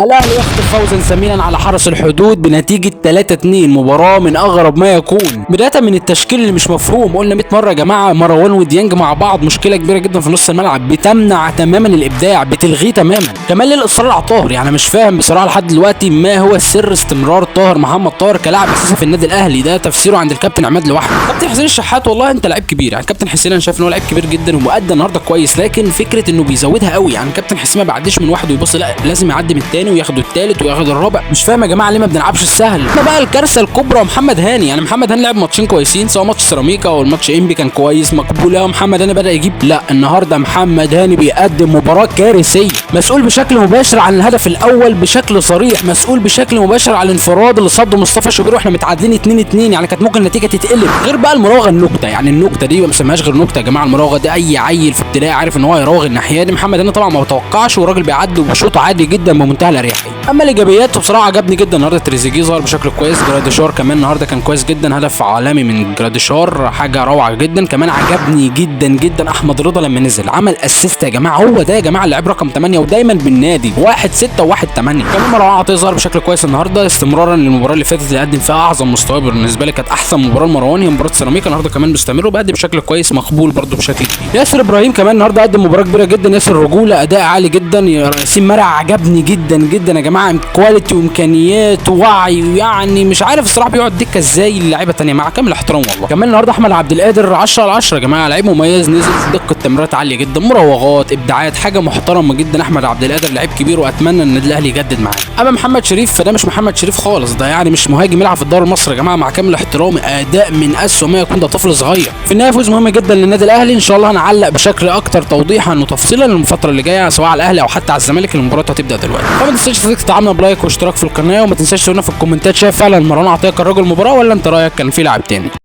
الاهلي يخطف فوزا ثمينا على حرس الحدود بنتيجة 3-2، مباراة من اغرب ما يكون. بداية من التشكيل اللي مش مفهوم، قلنا 100 مرة يا جماعة مروان وديانج مع بعض مشكلة كبيرة جدا في نص الملعب، بتمنع تماما الابداع، بتلغيه تماما. كمان ليه الاصرار على طاهر؟ يعني مش فاهم بصراحة لحد دلوقتي ما هو سر استمرار طاهر محمد طاهر كلاعب اساسي في النادي الاهلي، ده تفسيره عند الكابتن عماد لوحده. كابتن حسين الشحات والله انت لعيب كبير، يعني كابتن حسين انا شايف ان هو لعيب كبير جدا ومؤدى النهارده كويس، لكن فكرة انه بيزودها قوي، يعني كابتن حسين ما بيعديش من واحد ويبص، لا لازم يعدي من الثاني وياخد الثالث وياخد الرابع. مش فاهم يا جماعة ليه ما بنلعبش السهل. ما بقى الكارثة الكبرى محمد هاني، يعني محمد هاني لعب ماتشين كويسين، سواء ماتش سيراميكا او الماتش انبي كان كويس مقبول، محمد هاني بدا يجيب. لا النهارده محمد هاني بيقدم مباراة كارثية، مسؤول بشكل مباشر عن الهدف الاول بشكل صريح، مسؤول بشكل مباشر على الانفراد اللي صده مصطفى شوبير واحنا متعادلين 2-2، يعني كانت ممكن النتيجة تتقلب. غير بقى المراوغه النكتة، يعني النكتة دي ما بسميهاش غير نكتة يا جماعة، المراوغه دي اي عيل في ابتدائي عارف ان هو هيراوغ الناحية دي. محمد هاني طبعا ما بتوقعش، والراجل بيعدي وبشوط عادي جدا بمنتهى الاريحيه. اما الايجابيات بصراحة عجبني جدا النهارده تريزيجيه ظهر بشكل كويس، جراديشار كمان النهارده كان كويس جدا، هدف عالمي من جراديشار، حاجة روعه جدا. كمان عجبني جدا جدا احمد رضا لما نزل عمل assist يا جماعة، هو ده يا جماعة اللاعب رقم 8 ودايما بالنادي 1 6 1 8. كمان مروان عطية ظهر بشكل كويس النهارده استمرارا للمباراة اللي فاتت اللي قدم فيها اعظم مستوى، بالنسبة لي كانت احسن مباراة لمروان هي مباراة سيراميكا، النهارده كمان مستمر وبقدم بشكل كويس مقبول برده بشكل كبير. ياسر ابراهيم كمان النهارده قدم مباراة كبيرة جدا، ياسر رجوله اداء عالي جدا، ياسين مرع عجبني جدا جدا يا جماعة، quality وامكانيات ووعي، يعني مش عارف الصراحة بيقعد دكه ازاي اللعيبة الثانية مع كامل احترام والله. كمان النهارده احمد عبد القادر 10 على 10 يا جماعة، لعيب مميز، نزل دقه تمريرات عالية جدا، مراوغات، ابداعات، حاجة محترمه جدا. احمد عبد القادر لعيب كبير واتمنى ان النادي الاهلي يجدد معاه. اما محمد شريف فده مش محمد شريف خالص، ده يعني مش مهاجم يلعب في الدوري المصري يا جماعة، مع كامل احترامي اداء من اسوء ما يكون، ده طفل صغير. في النهاية فوز مهم جدا للنادي الاهلي، ان شاء الله هنعلق بشكل اكتر توضيحا وتفصيلا الفترة اللي جاية سواء على الاهلي او حتى على الزمالك، المباراة هتبدا دلوقتي. فما تنساش تدعمنا ب like واشتراك في القناة، وما تنساش تقولنا في الكومنتات شايف فعلا مروان عطية كان رجل المباراة ولا انت رايك كان في لاعب تاني.